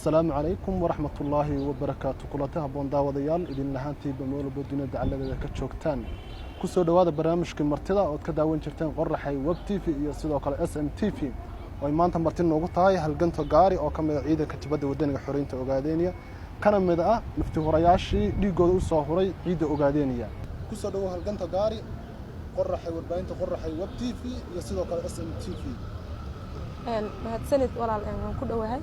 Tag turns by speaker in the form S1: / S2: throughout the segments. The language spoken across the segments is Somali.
S1: Asalaamu calaykum waraxmat ullaahi wabarakaatu. Kulanti habboon, daawadayaal, idin lahaantiiba meel walba dunida dacaladeeda ka joogtaan. Ku soo dhowaada barnaamijkii martida ood ka daawan jirteen Qoraxay Web TV iyo sidoo kale SMTV, oo ay maanta marti noogu tahay Halganto Gaari, oo ka mid ah ciidanka Jabhadda Wadaniga Xoreynta Ogaadeeniya, kana mid ah nafti hurayaashii dhiiggooda u soo huray ciidda Ogaadeeniya. Kusoo dhowow, Halganto Gaari, Qoraxay, warbaahinta Qoraxay Web TV iyo sidoo kale SMTV.
S2: Mahadsanid, walaal, waan ku dhowahay.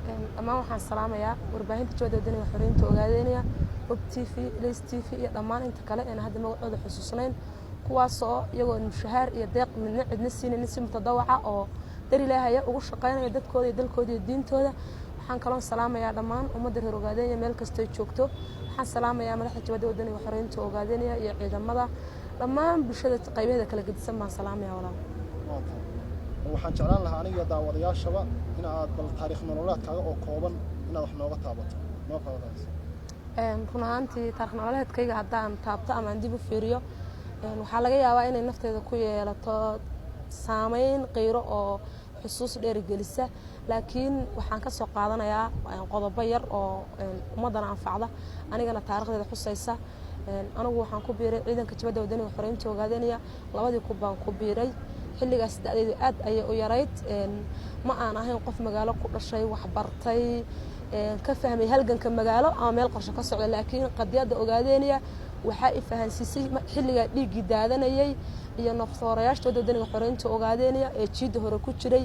S2: Dhammaan waxaan salaamayaa warbaahinta Jabhadda Wadaniga Xoreynta Ogaadeynaya, Web TV, Lays TV iyo dhammaan inta kale een hadda magacooda xusuusnayn, kuwaasoo iyagoo mushahaar iyo deeq midna cidna siinaynin, si mutadawaca oo dar Ilaahaya ugu shaqaynaya dadkooda iyo dalkooda iyo diintooda. Waxaan kaloon salaamayaa dhammaan ummadda reer Ogaadeenya meel kastoy joogto. Waxaan salaamayaa madaxda Jabhadda Wadaniga Xoreynta Ogaadeynaya iyo ciidamada, dhammaan bulshada qaybaheeda kala gedisan baan salaamaya, walaal.
S1: Waxaan jeclaan lahaa aniga daawadayaashaba in aad bal taariikh nololeedkaaga oo kooban inaad wax nooga taabato, noo faahfaahayso.
S2: Run ahaantii, taarikh nololeedkayga haddaan taabto ama aan dib u fiiriyo, waxaa laga yaabaa inay nafteeda ku yeelato saameyn qiiro oo xusuus dheerigelisa, laakiin waxaan ka soo qaadanayaa qodobo yar oo ummaddana anfacda, anigana taarikhdeeda xusaysa. Anigu waxaan ku biiray ciidanka Jabhadda Wadaniga Xoreynta Ogaadanaya 2000 baan ku biiray. Xilligaas da'daydu aad ayay u yarayd. Ma aan ahayn qof magaalo ku dhashay, waxbartay, ka fahmay halganka magaalo ama meel qorshe ka socda, laakiin qadiyadda Ogaadeynaya waxaa i fahansiisay xilligaa dhiiggii daadanayay iyo nafsoorayaasha Jabhadda Wadaniga Xoreynta Ogaadeynaya ee jiidda hore ku jiray.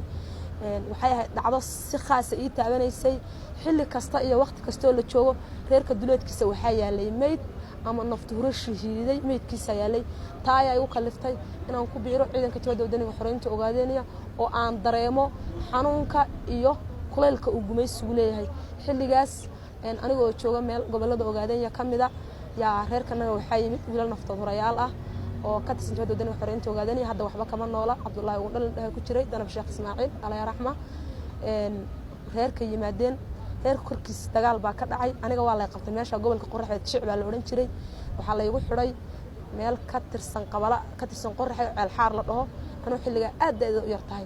S2: Waxay ahayd dhacdo si khaasa ii taabanaysay. Xilli kasta iyo waqti kastoo la joogo, reerka duleedkiisa waxaa yaalay meyd ama naftuhuro shahiiday meydkiisa yaalay. Taa ayaa igu kaliftay inaan ku biiro ciidanka Jabhadda Wadaniga Xoreynta Ogaadeynaya oo aan dareemo xanuunka iyo kulaylka uu gumaysigu leeyahay. Xilligaas anigoo jooga meel gobolada Ogaadeenya ka mida, yaa reerkanaga waxaa yimid wiilal naftood hurayaal ah oo ka tirsan Jabhadda Wadaniga Xoreynta Ogaadeynaya. Hadda waxba kama noola. Cabdullaahi ugu dhalin dhaha ku jiray, Danab Sheekh Ismaaciil, alaya raxma. Reerka yimaadeen, reerka korkiis dagaal baa ka dhacay. Aniga waa lay qabtay. Meesha gobolka Qoraxeed Shic baa la odhan jiray. Waxaa laygu xidhay meel ka tirsan qabala ka tirsan Qoraxeed, Ceelxaar la dhaho, anuu xilligaa aad da'da u yar tahay.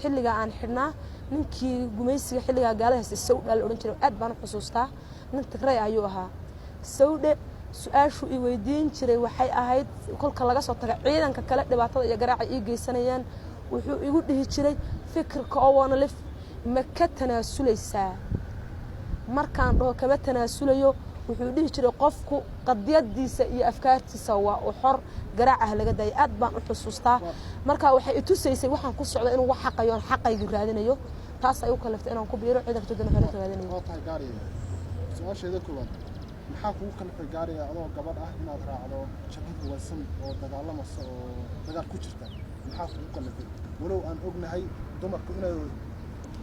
S2: Xilligaa aan xidhnaa, ninkii gumaysiga xilligaa gaalada haystay, Sawdhaa la odhan jiray, aad baan u xusuustaa, nin Tigray ayuu ahaa. Sawdhe su-aashuu i weydiin jiray waxay ahayd, kolka laga soo taga ciidanka kale dhibaatada iyo garaaca ii geysanayaan, wuxuu igu dhihi jiray: "Fikirka ONLF ma ka tanaasulaysaa?" Markaan dhaho kama tanaasulayo, wuxuu dhihi jiray: "Qofku qadiyadiisa iyo afkaartiisa waa u xor, garaacaha laga daayay." Aad baan u xusuustaa. Marka waxay itusaysay waxaan ku socda inuu wax xaqayo, xaqaygu raadinayo. Taas ay u kaliftay inaan ku biiro ciidanka Jabhadda Xoreynta Ogaadeynaya.
S1: Waa tahay, Gaariya. Su-aasheeda koowaad: maxaa kugu kalifay, Gaariya, adoo gabadh ah inaad raacdo jabhad hubaysan oo dagaalamaysa oo dagaal ku jirta? Maxaa kugu kalifay, walow aan ognahay dumarku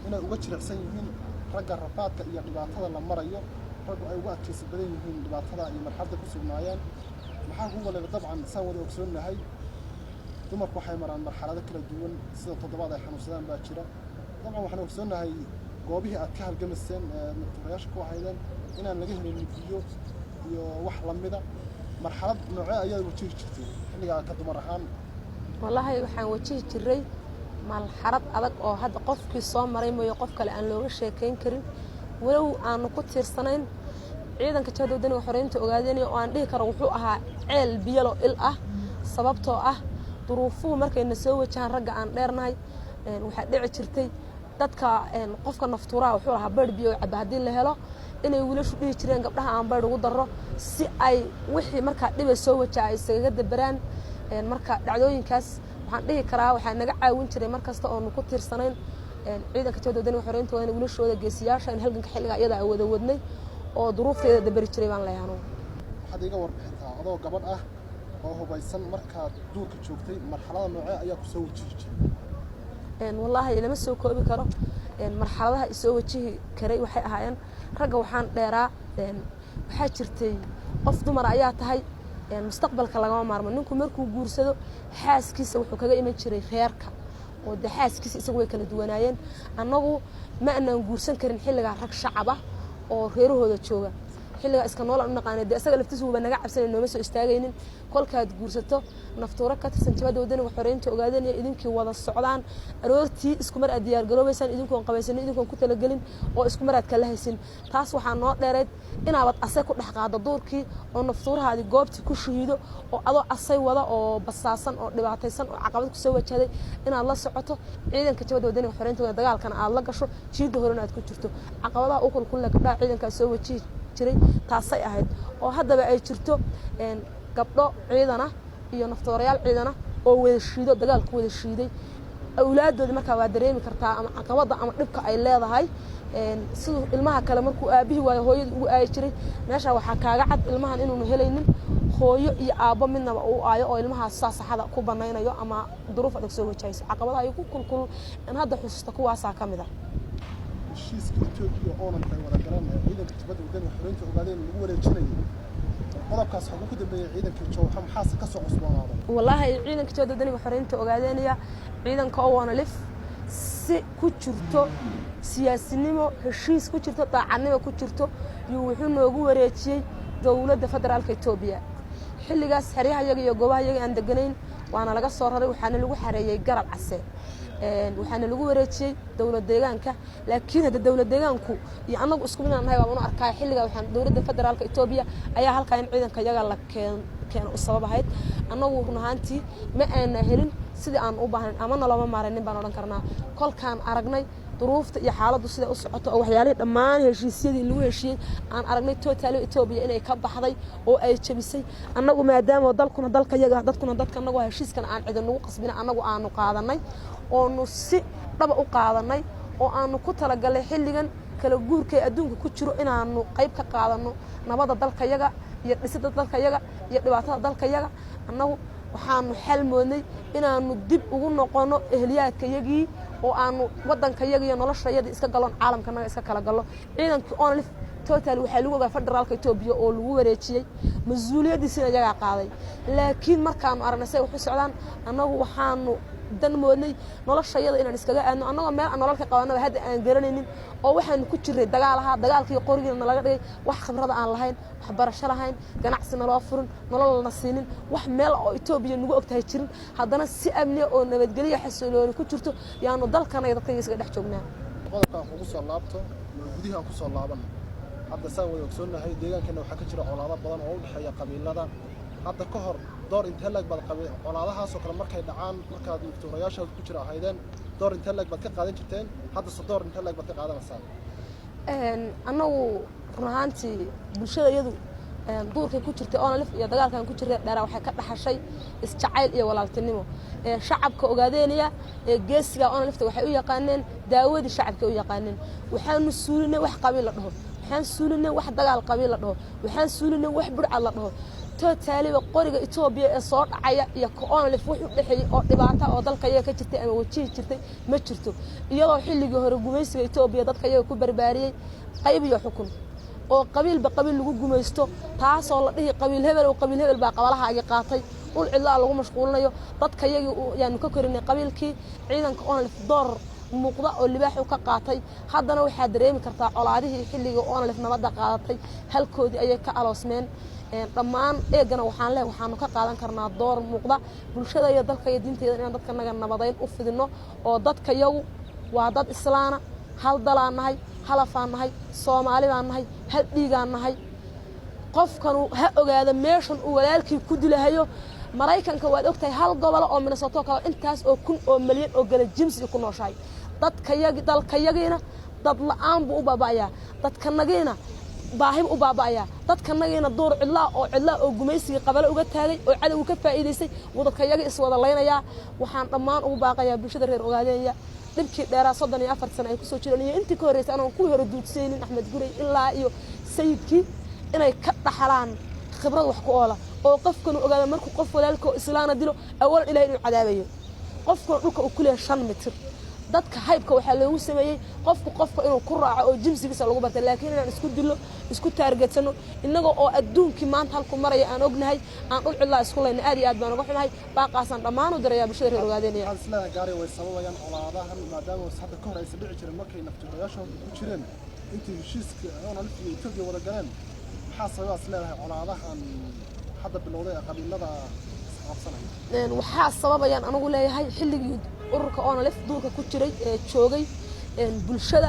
S1: inay uga jilicsan yihiin ragga rafaadka iyo dhibaatada la marayo, raggu ay uga adkaysi badan yihiin dhibaatada iyo marxaladda ku sugnaayeen? Maxaa kugu kalifay? Dabcan, saan wada ogsoonnahay, dumarku waxay maraan marxalado kala duwan, sida toddobaad ay xanuunsadaan baa jira. Dabcan, waxaan ogsoonnahay goobihii aad ka halgamayseen ee naftuurayaasha ku ahaydeen inaan laga helin biyo iyo wax lamida. Marxalad noocee ayaad wajihi jirtay xilligaa ka dumar ahaan?
S2: Wallaahi, waxaan wajihi jiray marxalad adag oo hadda qofkii soo maray mooye qof kale aan looga sheekayn karin, walow aanu ku tiirsanayn ciidanka Jabhadda Wadaniga Xoreynta Ogaadeynaya, oo aan dhihi karo wuxuu ahaa ceel biyalo il ah, sababtoo ah duruufuhu markayna soo wajahaan ragga aan dheernahay, waxaa dhici jirtay dadka qofka naftuuraha wuxuu lahaa beer biyo caba haddii la helo, inay wiilashu dhihi jireen gabdhaha aan beer ugu daro, si ay wixii markaa dhiba soo wajaha ay iskaga dabaraan. Marka dhacdooyinkaas waxaan dhihi karaa waxaa naga caawin jiray mar kasta oonu ku tiirsanayn ciidanka Jabhadda Wadaniga Xoreynta waa wiilashooda geesiyaasha in halganka xilligaa iyada a wada wadnay oo duruufteeda dabari jiray baan leeyahay anugu.
S1: Waxaad iiga warbixintaa, adoo gabadh ah oo hubaysan, markaad duurka joogtay, marxalada noocee ayaa ku soo wajihi jiray?
S2: Wallaahi, lama soo koobi karo marxaladaha isoo wajihi karay. Waxay ahaayeen ragga waxaan dheeraa, waxaa jirtay qof dumar ayaa tahay, mustaqbalka lagama maarmo. Ninku markuu guursado xaaskiisa, wuxuu kaga iman jiray reerka oo dee xaaskiisa isagu way kala duwanaayeen. Annagu ma anaan guursan karin xilligaa rag shacab ah oo reerahooda jooga. Xilligaa iska noolaan u naqaanay, dee isaga laftiisu wuuba naga cabsanay, nooma soo istaagaynin. Kolkaad guursato naftuuro ka tirsan Jabhadda Wadaniga Xoreynta Ogaadanaya, idinkii wada socdaan, aroortii isku mar aad diyaar garoobaysaan, idinkoon qabaysanin, idinkoon ku talagelin, oo isku mar aad kala haysin. Taas waxaa noo dheerayd inaabad asay ku dhex qaado duurkii oo naftuurahaadi goobtii ku shahiido, oo adoo asay wada oo basaasan oo dhibaataysan oo caqabad kusoo wajahday inaad la socoto ciidanka Jabhadda Wadaniga Xoreynta, dagaalkana aad la gasho, jiidda horena aad ku jirto. Caqabadaha u kulkulle gabdhaha ciidankaa soo wajihi jiray taasay ahayd, oo haddaba ay jirto gabdho ciidana iyo naftoorayaal ciidana oo wada shiido, dagaalku wada shiiday awlaaddoodii. Markaa waa dareemi kartaa ama caqabadda ama dhibka ay leedahay. Siduu ilmaha kale markuu aabihii waayo hooyadii ugu aayi jiray, meesha waxaa kaaga cad ilmahan inuunu helaynin hooyo iyo aabbo midnaba uu aayo, oo ilmahaas saa saxada ku banaynayo ama duruuf adag soo wajahayso. Caqabadaha ay ku kulkul in hadda xusuusta kuwaasaa ka mid a.
S1: Heshiiska Etoobiya oonan ay wada galeen ee ciidanka Jabhadda Wadaniga Xoreynta Ogaadeen lagu wareejinayay, qodobkaas xaguu ku dambeeyey ciidankii Jowxa? Maxaase ka soo cusboonaaday?
S2: Wallaahi, ciidanka Jabhadda Wadaniga Xoreynta Ogaadeenaya, ciidanka ONLF, si ku jirto siyaasinimo, heshiis ku jirto, daacadnimo ku jirto yuu wuxuu noogu wareejiyey dowladda federaalka Etoobiya. Xilligaas xeryahayaga iyo goobahayaga aan deganayn waana laga soo raray, waxaana lagu xareeyey Garab Case, waxaana lagu wareejiyey dowlad deegaanka. Laakiin hadda dowlad deegaanku iyo annagu isku mid aan nahay baan u arkaa. Xilligaa waxaan dowladda federaalka Etoobiya ayaa halkaa in ciidanka yaga la keeno u sabab ahayd. Annagu run ahaantii ma aana helin sidii aan u baahnayn ama nalooma maaraynin baan odhan karnaa. Kolkaan aragnay duruufta iyo xaaladdu siday u socoto, oo waxyaalihii dhammaan heshiisyadii lagu heshiiyey aan aragnay totally Etoobiya inay ka baxday oo ay jabisay, annagu maadaama dalkuna dalka yaga, dadkuna dadka annagu, heshiiskana aan cidi nagu qasbina, annagu aanu qaadanay oonu si dhaba u qaadanay oo aanu ku talagalnay xilligan kala guurka ee adduunka ku jiro inaanu qayb ka qaadano nabadda dalka yaga iyo dhisida dalka yaga iyo dhibaatada dalka yaga, annagu waxaanu xal moodnay inaanu dib ugu noqono ehliyaadkayagii oo aanu waddankayaga iyo noloshayadii iska galon, caalamkanaga iska kala gallo. Ciidankii ONLF total waxaa lagu ogaa federaalka Etoobiya oo lagu wareejiyey, mas-uuliyaddiisina iyagaa qaaday. Laakiin markaanu aragnay say wax u socdaan, annagu waxaanu dan moodnay noloshayada inaan iskaga aadno, annagoo meel aan nolol ka qabanaba hadda aan garanaynin, oo waxaanu ku jirray dagaal ahaa, dagaalkii qorigiina nalaga dhigay, wax khibrada aan lahayn, waxbarasho lahayn, ganacsi naloo furin, nolol lana siinin, wax meel oo Etoobiya nagu ogtahay jirin. Haddana si amniya oo nabadgelya xasilooni ku jirto yaanu dalkana iyo dadkayga iskaga dhex joognaa.
S1: Qodobkaan kugu soo laabto, gudihi aan kusoo laaban. Hadda saan wada ogsoonnahay, deegaankeena waxaa ka jira colaado badan oo u dhexeeya qabiilada. Hadda ka hor door intee leeg baad qabi colaadahaasoo kale markay dhacaan, markaad naftuurayaashaad ku jira ahaydeen, door intee leeg baad ka qaadan jirteen? Haddase door intee leeg baad ka qaadanaysaan?
S2: Annagu run ahaantii bulshada iyadu duurkay ku jirtay ONLF iyo dagaalkan ku jirtay dheeraa waxay ka dhaxashay isjacayl iyo walaaltinimo. Shacabka Ogaadeenaya ee geesiga ONLFta waxay u yaqaaneen daawadii shacabka u yaqaaneen. Waxaanu suulinay wax qabiil la dhaho, waxaan suulinay wax dagaal qabiil la dhaho, waxaan suulinay wax burcad la dhaho. Totally-ba qoriga Etoobiya ee soo dhacaya iyo ka ONLF wax u dhexeeyey oo dhibaata oo dalka iyaga ka jirtay ama wajihi jirtay ma jirto, iyadoo xilligii hore gumaysiga Etoobiya dadka iyaga ku barbaariyey qayb iyo xukun oo qabiilba qabiil lagu gumaysto, taasoo la dhihi qabiil hebel oo qabiil hebel baa qabalahaagii qaatay, dhul cidlaa lagu mashquulinayo. Dadka iyagii yaanu ka korinay qabiilkii. Ciidanka ONLF door muuqda oo libaaxu ka qaatay. Haddana waxaa dareemi kartaa colaadihii xilligii ONLF nabadda qaadatay halkoodii ayay ka aloosmeen dhammaan. Eegana waxaan leh waxaanu ka qaadan karnaa door muuqda bulshada iyo dalka iyo diintayda inaan dadka naga nabadayn u fidino, oo dadka yagu waa dad islaana, hal dalaan nahay, halafaan nahay, Soomaali baan nahay, hal dhiigaan nahay. Qofkanu ha ogaado meeshan uu walaalkii ku dilahayo. Maraykanka waad ogtahay, hal gobolo oo Minnesota kale intaas oo kun oo milyan oo gala jimsi ku nooshahay. Dadkayagi dalkayagiina dad la-aan buu u baaba'ayaa, dadkanagiina baahibu u baaba'ayaa, dadkanagiina duur cidlaa oo cidlaa oo gumaysigii qabale uga taagay oo cadowga ka faa'iidaystay wuu dadkayaga iswada laynayaa. Waxaan dhammaan ugu baaqayaa bulshada reer Ogaadeenya dhibkii dheeraa 34 sano ay kusoo jireen iyo intii ka horreysay, anoon kuwii hore duudsaynin, Axmed Gurey ilaa iyo Sayidkii, inay ka dhaxlaan khibrad wax ku oola, oo qofkanu ogaada markuu qof walaalka oo islaana dilo, awalan Ilahay inuu cadaabayo, qofkuna dhulka uu ku leeyahay 5 mitir. Dadka haybka waxaa loogu sameeyey qofku qofka inuu ku raaco oo jimsigiisa lagu bartay, laakiin inaan isku dillo, isku taargetsano, innaga oo adduunkii maanta halku maraya aan ognahay, aan dhul cidlaa isku layna, aad iyo aad baan uga xumahay. Baaqaasaan dhammaan u dirayaa bulshada reer Ogaadeynaya.
S1: Waxaad isleedahay gaari way sababayaan colaadahan, maadaama hadda ka hor aysan dhici jirin markay naftuurayaashooda ku jireen, intii heshiiska ONLF iyo Etoobiya wada galeen? Maxaa sababaas leedahay colaadahan hadda bilowday ee qabiilada isqabsanaya?
S2: Waxaa sababayaan anigu leeyahay xilligii ururka ONLF duurka ku jiray ee joogay, bulshada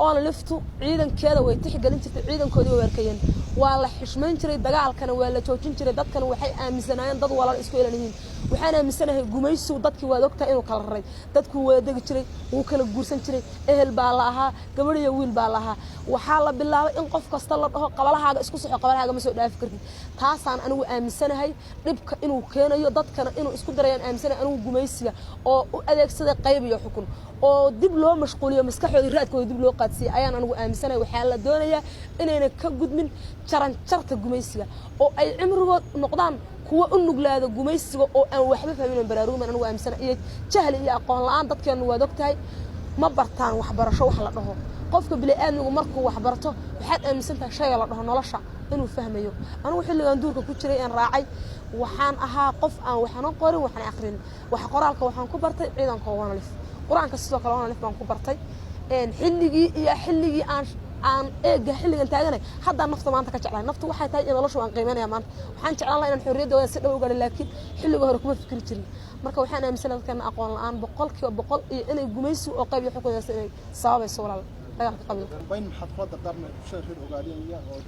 S2: ONLF-tu ciidankeeda way tixgelin jirtay, ciidankoodii way arkayeen, waa la xishmayn jiray, dagaalkana waa la joojin jiray. Dadkana waxay aaminsanaayeen dad walaal isku elan yihiin. Waxaan aaminsanahay gumaysigu dadkii, waad ogtahay, inuu kala raray. Dadkuu wada degi jiray, wuu kala guursan jiray, ehel baa la ahaa, gabadh iyo wiil baa la ahaa. Waxaa la bilaabay in qof kasta la dhaho qabalahaaga isku soxo, qabalahaaga ma soo dhaafi kartid. Taasaan anigu aaminsanahay dhibka inuu keenayo, dadkana inuu isku darayaan aaminsanahay anigu. Gumaysiga oo u adeegsaday qayb iyo xukun oo dib loo mashquuliyo maskaxooda, raadkooda dib loo qaadsiiyey ayaan anigu aaminsanahay. Waxaa la doonayaa inayna ka gudmin jaranjarta gumaysiga oo ay cimrigood noqdaan kuwa u nuglaada gumaysiga oo aan waxba fahmin oo baraaruguman anigu aaminsanahay, iyo jahli iyo aqoon la-aan. Dadkeennu, waad ogtahay, ma bartaan waxbarasho wax la dhaho. Qofka bini'aadmigu markuu waxbarto, waxaad aaminsan tahay shayga la dhaho nolosha inuu fahmayo. Anigu xilligan duurka ku jiray aan raacay, waxaan ahaa qof aan waxna qorin, waxna aqrin. Wax qoraalka waxaan ku bartay ciidanka ONLF, qur-aanka sidoo kale ONLF baan ku bartay. Xilligii iyo xilligii aan eega xilligan taaganay haddaan nafta maanta ka jeclahay. Naftu waxay tahay iyo nolosha waan qiimeynaya. Maanta waxaan jeclaan lahaa inaan xorriyadda wada si dhow u gaadho, laakiin xilliga hore kuma fikri jirin. Marka waxaan aaminsanahay dadkeena aqoon la-aan 100% iyo inay gumaysi oo qayb iyo xukun inay sababayso, walaal, dagaalka qabiilka.
S1: Dambayn, maxaad kula dardaarmay bulshada reer Ogaadeenaya oo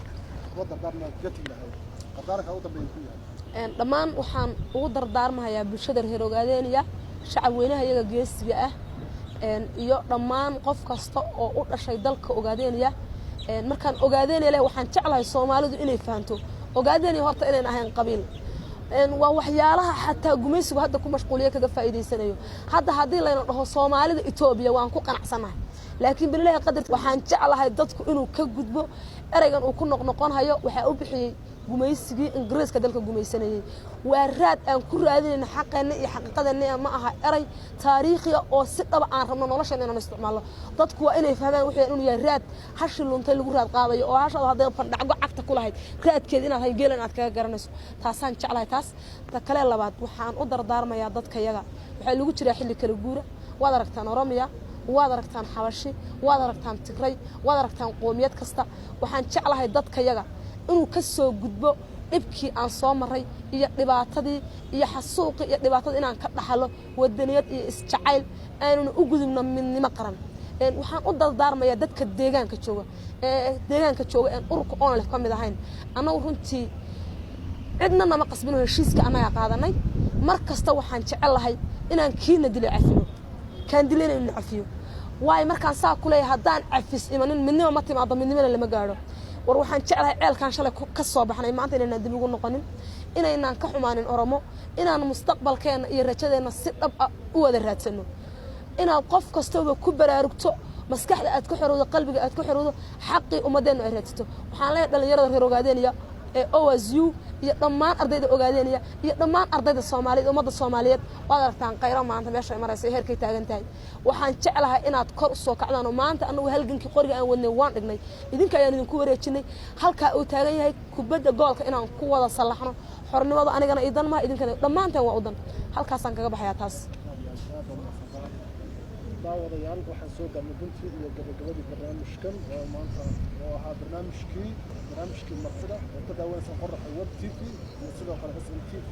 S1: kula dardaarmay kaga tegi lahayd? Dardaaranka ugu dambeeya ku yahay?
S2: Dhammaan waxaan ugu dardaarmahayaa bulshada reer Ogaadeeniya, shacab weynaha iyaga geesiga ah iyo dhammaan qof kasta oo u dhashay dalka Ogaadeeniya. Markaan Ogaadeeniya leh, waxaan jeclahay Soomaalidu inay fahanto Ogaadeeniya horta inayn ahayn qabiil. Waa waxyaalaha xataa gumaysigu hadda ku mashquuliya, kaga faa'iidaysanayo. Hadda haddii layna dhaho Soomaalida Etoobiya, waan ku qanacsanahay, laakiin bilaahi qadar waxaan jeclahay dadku inuu ka gudbo ereygan uu ku noqnoqonhayo. Waxaa u bixiyey gumaysigii Ingiriiska dalka gumaysanayey. Waa raad aan ku raadinayno xaqeenna iyo xaqiiqadeenna. Ma aha erey taariikhiya oo si dhaba aan rabno nolosheena inaan isticmaalno. Dadku waa inay fahmaan wuxuu inuu yahay raad hashi luntay lagu raad qaadayo, oo hashaadu hadday fandhacgo cagta ku lahayd, raadkeeda inaad hay geelan aad kaga garanayso. Taasaan jeclahay. Taas ta kale labaad, waxaan u dardaarmayaa dadka yaga. Waxaa lagu jiraa xilli kala guura. Waad aragtaan Oromiya, waad aragtaan Xabashi, waad aragtaan Tigray, waad aragtaan qoomiyad kasta. Waxaan jeclahay dadka yaga inuu ka soo gudbo dhibkii aan soo maray iyo dhibaatadii iyo xasuuqii iyo dhibaatada, inaan ka dhaxalo wadaniyad iyo isjacayl, aanuna u gudubno midnimo qaran. Waxaan u dardaarmayaa dadka deegaanka jooga, ee deegaanka jooga een ururka ONLF ka mid ahayn. Annagu runtii cidna nama qasbino, heshiiska annagaa qaadanay. Mar kasta waxaan jecelahay inaan kiina dilo cafino, kaan dilayna inu cafiyo. Waayo, markaan saa ku leeyahay, haddaan cafis imanin, midnimo ma timaado, midnimona lama gaadho. War, waxaan jeclahay ceelkaan shalay ka soo baxnay maanta inaynaan dib ugu noqonin, inaynaan ka xumaanin Oromo, inaan mustaqbalkeenna iyo rajadeenna si dhab ah u wada raadsano, inaad qof kastaba ku baraarugto, maskaxda aad ka xorowdo, qalbiga aad ka xorowdo, xaqii ummadeennu ay raadsato. Waxaan leeyahay dhalinyarada reer Ogaadeeniya ee OSU iyo dhammaan ardayda Ogaadeeniya iyo dhammaan ardayda Soomaaliyeed, ummadda Soomaaliyeed, waad aragtaan qayro maanta meesha ay maraysa, heerkay taagan tahay. Waxaan jeclahay inaad kor u soo kacdaan oo maanta annagu halgankii qoriga aan wadnay waan dhignay, idinka ayaan idinku wareejinay. Halkaa uu taagan yahay kubadda goolka inaan ku wada sallaxno xornimada. Anigana idan maha, idinkana, dhammaanteen waa udan. Halkaasaan kaga baxayaa taas.
S1: Daawadayaal, waxaan soo gaarnay guntii iyo gabagabadii barnaamijkan oo maanta oo ahaa barnaamijkii martida oo ka daawanaysan Qoraxa Web TV iyo sidoo kale SMTV.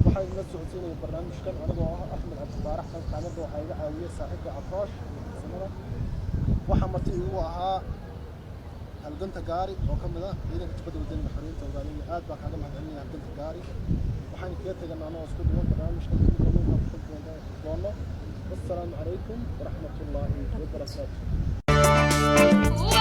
S1: Waxaa idinla socodsiinaya barnaamijkan anigoo ah Axmed Cabdibaarax. Dhanka kaamirada waxaa iga caawiyey saaxiibka Catroosh samada. Waxaa marti igu ahaa Halganta Gaari oo ka mid ah ciidanka Jabhadda Wadaniga Xorriyaynta Ogaadeenaya. Aad baa kaaga mahadcelinaya, Halganta Gaari. Waxaan kaga teganaa anoo isku duwan barnaamijka doono. Wassalaamu calaykum waraxmatullaahi wabarakaatu.